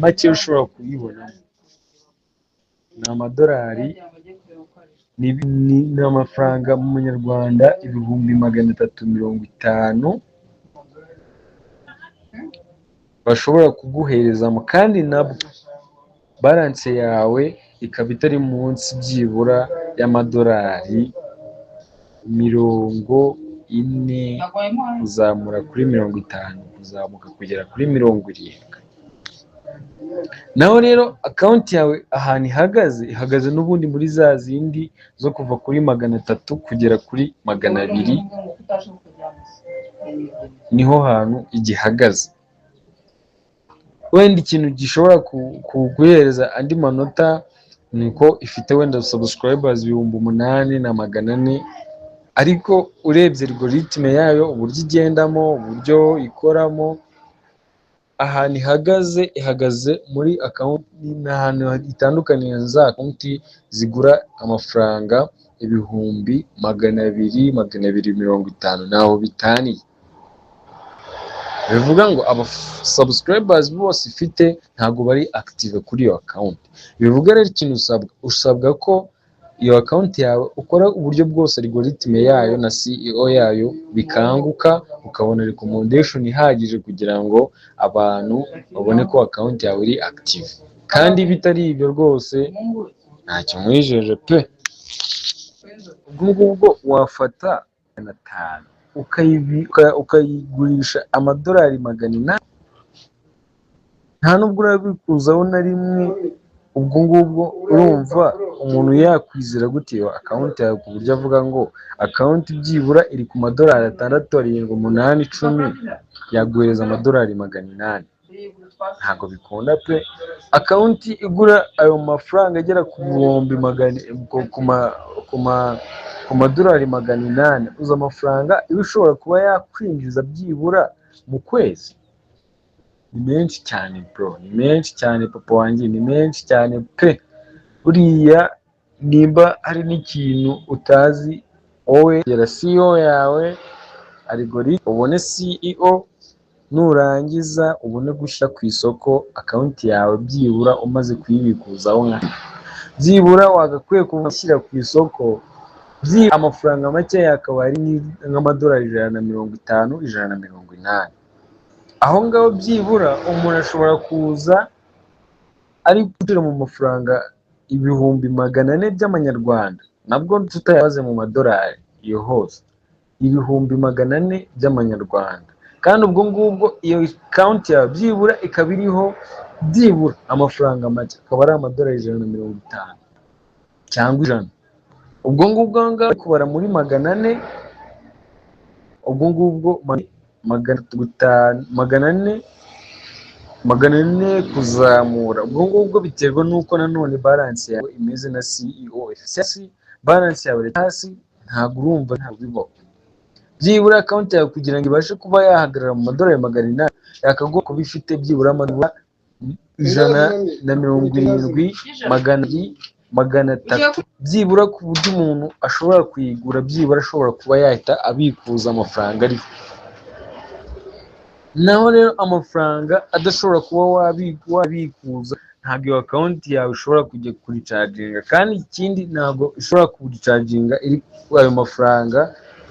Make ushobora kuyibonamo ni amadolari, ni amafaranga mu manyarwanda 350,000 bashobora kuguherezamo, kandi nabwo balance yawe ikaba itari munsi byibura y'amadolari 40 kuzamura kuri 50, kuzamuka kugera kuri 70. Naho rero account yawe ahantu ihagaze, ihagaze n'ubundi muri za zindi zo kuva kuri 300 kugera kuri 200, niho hantu igihagaze. Wenda ikintu gishobora kuguhereza andi manota ni uko ifite wenda subscribers 8400, ariko urebye algorithm yayo, uburyo igendamo, uburyo ikoramo, ahantu ihagaze, ihagaze muri account ni ahantu itandukaniye na za account zigura amafaranga 200,000, 250,000, ntaho bitaniye. Bivuga ngo aba subscribers bose ifite ntabwo bari active kuri iyo account. Bivuga rero ikintu usabwa, usabwa ko iyo account yawe ukora uburyo bwose algorithm yayo na SEO yayo bikanguka, ukabona recommendation ihagije kugira ngo abantu babone ko account yawe iri active. Kandi bitari ibyo rwose ntacyo nkwijeje pe. Ubwo ngubwo wafata 500 ukayigurisha amadolari 800, nta nubwo urabikuzaho na rimwe. Ubwo ngubwo urumva umuntu yakwizera gute iyo account yawe, ku buryo avuga ngo account byibura iri ku madolari 6, 7, 8, 10, yaguhereza amadolari 800? Ntabwo bikunda pe. Account igura ayo mafaranga agera ku bihumbi magana ku ma ku ma ku madolari 800, uzi amafaranga iba ishobora kuba yakwinjiza byibura mu kwezi? Ni menshi cyane bro, ni menshi cyane papa wanjye, ni menshi cyane pe. Buriya nimba hari n'ikintu utazi wowe, gera CEO yawe algorithm, ubone SEO, nurangiza ubone gushyira ku isoko account yawe byibura umaze kuyibikuzaho nka byibura wagakwiye gushyira ku isoko amafaranga make yakaba ari nk'amadolari 150, 180. Aho ngaho byibura umuntu ashobora kuza ari gucira mu mafaranga 400,000 by'amanyarwanda, nabwo tutayabaze mu madolari iyo hose, 400,000 by'amanyarwanda. Kandi ubwo ngubwo iyo account yawe byibura ikaba iriho byibura amafaranga make akaba ari amadolari 150 cyangwa 100. Ubwo ngubwo aho ngaho kubara muri 400, ubwo ngubwo 350, 400, 400 kuzamura. Ubwo ngubwo biterwa n'uko nanone balance yawe imeze na SEO. Balance yawe iri hasi, ntabwo urumva, ntabwo bibaho. Byibura account yawe kugira ngo ibashe kuba yahagarara mu madolari 800, yakagombye kuba ifite byibura amadolari 170, 200, 300 byibura, ku buryo umuntu ashobora kuyigura byibura ashobora kuba yahita abikuza amafaranga ariho. Naho rero amafaranga adashobora kuba wabikuza, ntabwo iyo account yawe ishobora kujya kuricaginga. Kandi ikindi, ntabwo ishobora kuricaginga iri ayo mafaranga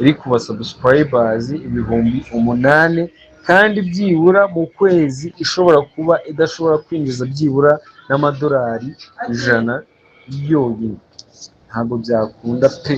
iri ku ba subscribers 8000, kandi byibura mu kwezi ishobora kuba idashobora kwinjiza byibura n'amadolari 100 yonyine. Ntabwo byakunda pe.